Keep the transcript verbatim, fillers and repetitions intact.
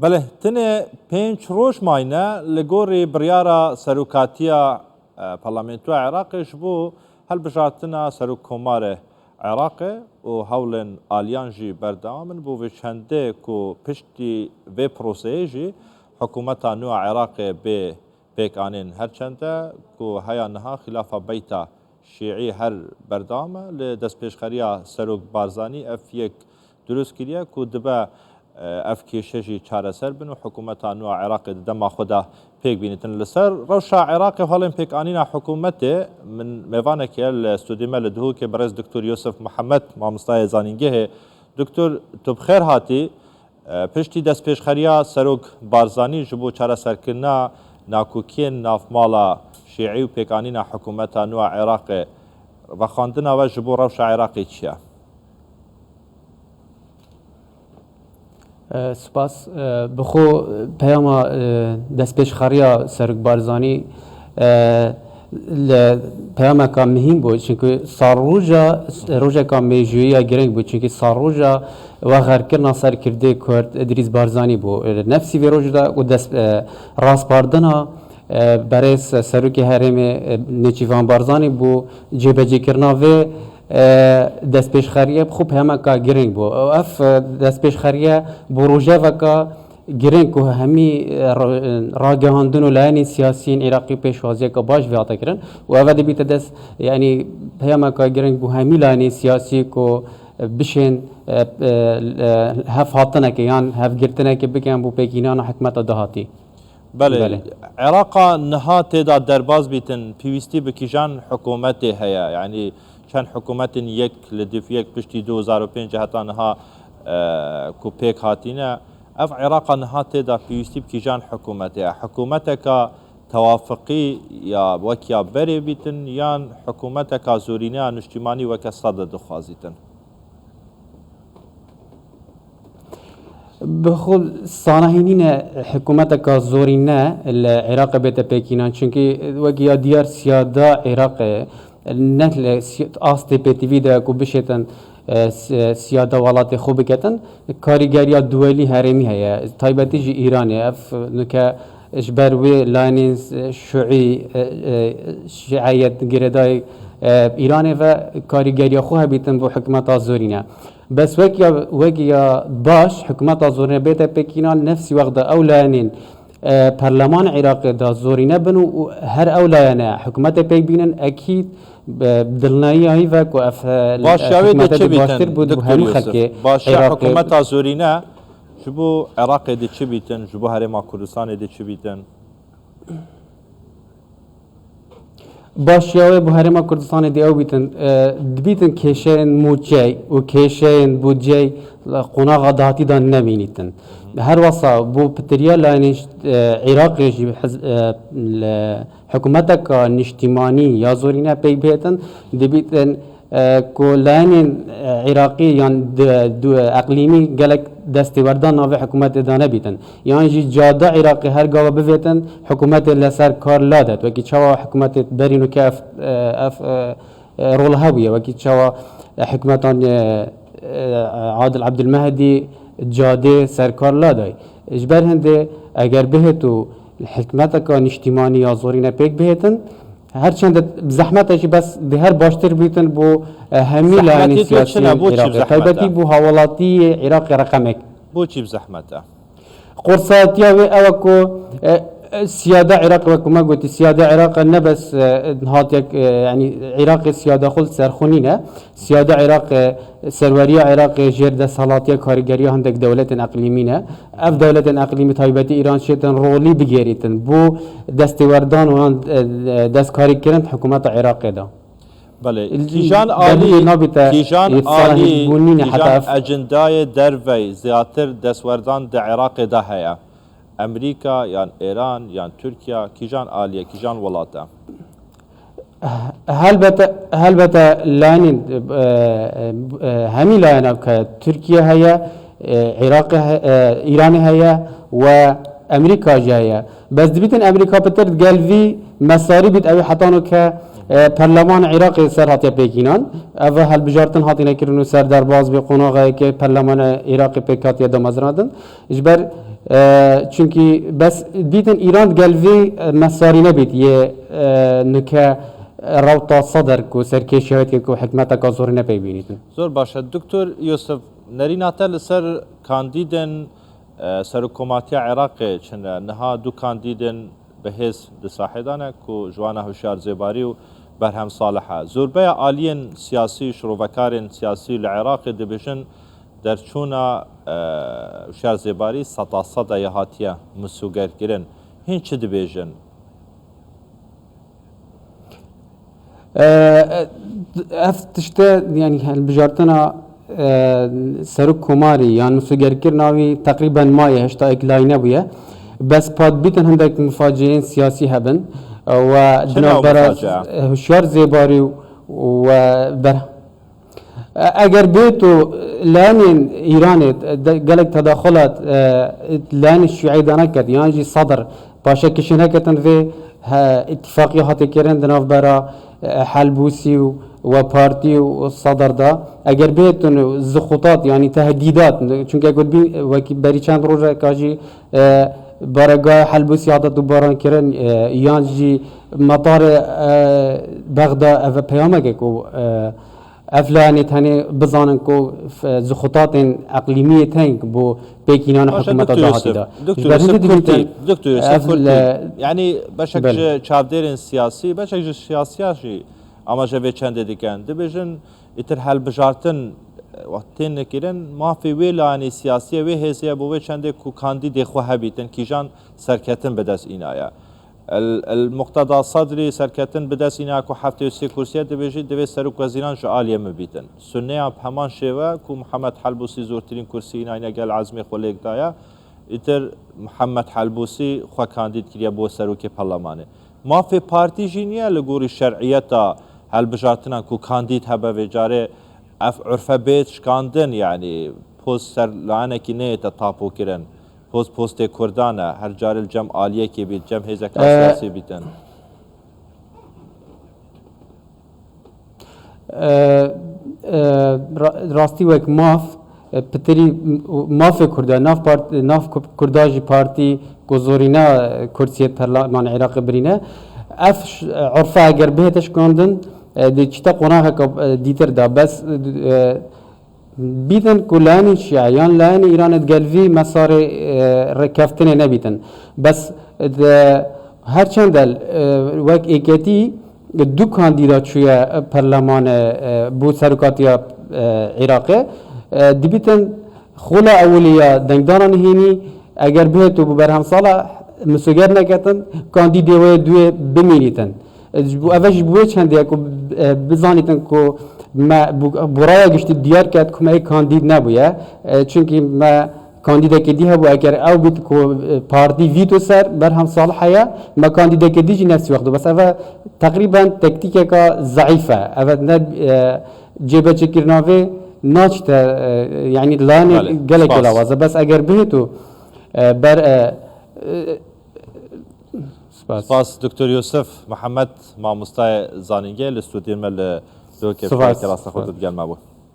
Belê, tenê pênc roj mayne li gorî biryara serokatiya, e, Parlamentoya Iraqê ji bo hilbijartina Serokkomarê Iraqê û hewlên aliyan jî berdewam in. Bo vê çendê ku piştî vê proseyê jî hikûmeta nû ya Iraqê bê pêkanîn, her çende ku heya niha xilafa beyta şîî her berdewam e. Li destpêşxeriya Serok Barzanî ev yek dirust kiriye ku dibe, e, ev kêşe jî çareser bin û hikûmeta nû ya Iraqê di dema xwe de pêk bînitin. Li ser rewşa Iraqê û helan pêkanîna hikûmetê, min mêvanekê li studiyê me li Duhokê birêz Doktor Yusuf Muhammed, mamostayê zanîngehê. Doktor, tu bi xêr hatî. E, piştî destpêşxeriya Serok Barzanî ji bo çareserkirina nakokiyên navmala şîî û pêkanîna hikûmeta nû ya Iraqê, vexwendina we ji bo rewşa Iraqê çi ye? E, spas. E, bi xwe peyama, e, destpêşxeriya Serok Barzanî, e, li peyameka mihîm bû, çunku salroja, rojeka mêjûyî ya girîng bû, çunku salroja wexerkirina serkirdê Kurd Îdrîs Barzanî bû. Li nefsî vê rojê de û dest, e, raspardina, e, berêz serokê herêmê, e, Nêçîrvan Barzanî bû, cêbecêkirina vê, e, destpêşxeriyê bi xwe peyameka girîng bû. Û ev, e, destpêşxeriye bû rojeveka girîng ku hemî, e, ra-, ragihandin û layenên siyasî yên Iraqî pêşwaziyeke baş vê hate kirin û ev ê bîte dest, yanî peyameka girîng bû hemî layenên siyasî ku, e, bişên, e, e, e, hevhatinekê yan hevgirtinekê bikin bo pêkînana hikûmeta dahatî. Belê, Belê. Iraqa niha tê de derbas bîtin, pêwîstî bi kîjan hikûmetê heye? Yanî çend hikûmetên yek li dîv yek piştî du hezar û pênc heta niha, e, ku pêk hatîne, ev Iraqa niha tê de pêwîstî bi kîjan hikûmetê ye? Hikûmeteka tewafiqî ya wek ya berê bîtin yan hikûmeteka zorîne ya niştîmanî weke Sade dixwazîtin? Bi xwe sanahî nîne hikûmeteka zorîne li Iraqê bête pêkînan, çunkî wekî ya diyar siyada Iraqê ne li si-, astê pêtivî de ku bişêtin, e, si-, siyada welatê xwe biketin, karîgeriya duwelî herêmî heye. Taybetî jî Îranê. Ev nuke ji ber wê layenên şûî, e, e, şîeyet girêdayî, e, Îranê ve karîgeriya xwe hebîtin bo hikûmeta zorîne. Bes wek ya, wek ya baş hikûmeta zorîne bête pêkînan, nefsî wext de ew layenên, e, perlemanê Iraqê de zorîne bin û, û her ew layene hikûmetê pêk bînin, ekîd, e, dilniyayî ve ku ev, e, Başiya wê dê hikûmetê çi dê bîtin, baştir bû, bo Doktor hemû Yusuf? xelkê Başiya Iraqê. Hikûmeta zorîne ji bo Iraqê dê çi bîtin, ji bo Herêma Kurdistanê dê çi bîtin? Başiya wê bo Herêma Kurdistanê dê ew bîtin, e, dibîtin kêşeyên mûçey û kêşeyên budcey li qonaxa dahatî de nemînîtin. Her wesa bo pitiriya layenên, e, Iraqê jî hiz-, e, li hikûmeteka niştîmanî ya zorîne pêk bihêtin, dibîtin e, ku layenên, e, Iraqî yan di, du, eqlîmî gelek destêwerdan navê hikûmetê de nebîtin. Yan jî cada Iraqê her gava bivêtin, hikûmetê li ser kar ladet. Wekî çawa hikûmetê berî nûke ev, e, ev, e, e, rol hebûye. Wekî çawa, e, hikûmetan, e, e, Adil Ebdilmehdî cadê ser kar laday. Ji ber hindê eger bihêt û hikûmeteka niştîmanî ya zorîne pêk bihêtin, her çend bi zehmet e jî bes dê her baştir bîtin bo, e, hemî layenên siyasî yên Iraqê. Taybetî bo hawelatiyê Iraqê reqemek. Bo çî bi zehmet e? Qorsatiya wê ew e ku, e, e, siyada Iraqê, wek ku me gotî, siyada Iraqê ne bes, e, hatiye, e, yanî Iraqê siyada xwe li ser xwe nîne. Siyada Iraqê, serweriya Iraqê jêr desthilatiya karîgeriya hindek dewletên eqlîmî ne. Ev dewletên eqlîmî taybetî Îran şêtin rolî bigêrîtin. Bo destêwerdan û yan, e, e, destkarîkirin hikûmeta Iraqê de. Belê. Kîjan alî, kîjan alî, kîjan ecindayê dervey zêdetir destwerdan di Iraqê de heye? Emerîka yan Îran yan Tirkiye, kîjan alî ye, kîjan welat e? Helbete, helbete layenên, e, e, e, hemî layena bike, Tirkiye heye, e, Iraqê he-, e, Îranê heye we Emerîka jî heye. Bes dibîtin Emerîka pitir gel vî mesarî bît, ew ê hetanû ke, e, perlemanê Iraqê ser hatiye pêkînan. Ev hilbijartin hatine kirin û ser derbas bê qonaxeyeke perlemanê Iraqê pêk hatiye damezrandin. Ji ber E, çunkî bes dîtin Îran digel vê, e, mesarî nebît yê, e, nike, e, rewta Sedr ku serkêşiya wê dike ku hikmeteka zorîne pey bînîtin. Zor baş e. Doktor Yusuf, nerîna te li ser kandîdên, e, serokkomatiya Iraqê çi ne? Niha du kandîdên bi hêz di sahê de ne ku ji wana Hişyar Zêbarî û Berhem Salih e. Zorbeya aliyên siyasî, şirovekarên siyasî li Iraqê dibêjin derçûna, e, Hişyar Zêbarî seta sed e ya hatiye misûgerkirin. Hîn çi dibêjin? E, e, ev tişte, yanî hilbijartina, e, serok komarî yan misûgerkirina wî teqrîben mayê heşta yek layîne bûye. Bes pat bîtin hindek mifaciyên siyasî hebin, e, we Çi di nav navbera, mufacia? E, Hişyar Zêbarî û, û we ber-, E, eger bêto lehenên Îranê, de, gelek tedaxulat, e, lehenê şîî de neket, yan jî Sedr paşe kişî neketin vê, he, îtîfaqiya hate kirin di navbera, e, Helbûsî û we partî û Sedr de. Eger bêtin zixutat, yanî tehdîdat, çunke got bî, wekî berî çend rojeka jî, e, baregaya Helbûsî hate dubaran kirin, e, yan jî metarê, e, Bexda ev peyameke ku, e, Ev layanê tenê bizanin ku f-, zixutatên eqlîmiyê tên bo pêkînana Baş e, hikûmeta Doktor dahatî Yusuf. De. Doktor Ji ber Yusuf, hindê dibîtin kurtî. Doktor Yusuf, ev kurtî. Le-, Yanî beşek Belê. Ji çavdêrên siyasî, beşek ji siyasiya jî amaje vê çendê dikin. Dibêjin, îtir helbijartin, e, wext tên nekirin, mafê wê layanê siyasî ye, wê hêzê ye bo wê çendê ku kandîdê xwe hebîtin, kîjan serketin bi dest înaye. El, el Muqteda Sedrî serketin bi dest îna ku heftê û sê kursî ye, dibêjî, divê serokwezîran ji aliyê min bîtin. Sunneyan bi heman şêwe ku Muhammed Helbûsî zortirîn kursî înayne gel ezmê xwe lêk daye, îtir Muhammed Helbûsî xwe kandîd kiriye bo serokê perlemanê. Mafê partî jî niye li gorî şer'iyeta helbijartinan ku kandîd hebe vê carê ev urfe bê şikandin, yanî post ser layenekî neyête tapokirin. Post postê Kurdan e, her carê li cem aliyekê bît, cem hêzeka Ee, siyasî bîtin. Ee, e, ra-, rastî wek maf, e, pitirî m-, mafê Kurda, nav part-, nav Ku-, Kurda jî partî ku zorîna, e, kursiyê perlaman Iraqê birîne. Ev ş-, e, urfe eger bihête şikandin, e, di çîte qonaxeke, e, dîtir de. Bes, e, Bîtin ku layenê şîe yan layenê Îranê digel vî mesarê, e, rêkeftinê nebîtin. Bes, e, de, her çend el, e, wek êketî du kandîda çûye, e, perlemanê, e, bo serokatiya, e, Iraqê, e, dibîtin xola ewilî ya dengdaran hênî, eger bihêto bo Berhem Salih, misûger neketin, kandîdê wê duyê bimînîtin. Ji bo, ev jî bo wê çendê ye ku, e, bizanîtin ku me bo, bo raya giştî diyar ket ku me yê kandîd nebûye. E, çunkî me kandîdekê dî hebû, eger ew bît ku, e, partî vîto ser Berhem Salih heye, me kandîdekê dî jî nefsî wexto. Bes ev e teqrîben tektîkeka zeîf e. Ev e ne, e, cêbeçêkirina vê naçite, e, yanî layanê Belê, gelekê spas. Lawaz e. Bes eger bihêto, e, ber, e, e, Spas. Spas, Doktor Yusuf Mihemed, mamostayê zanîngehê li stûdyoyê me li Dûkê Spas. Rasta xwe Spas. Digel me bû.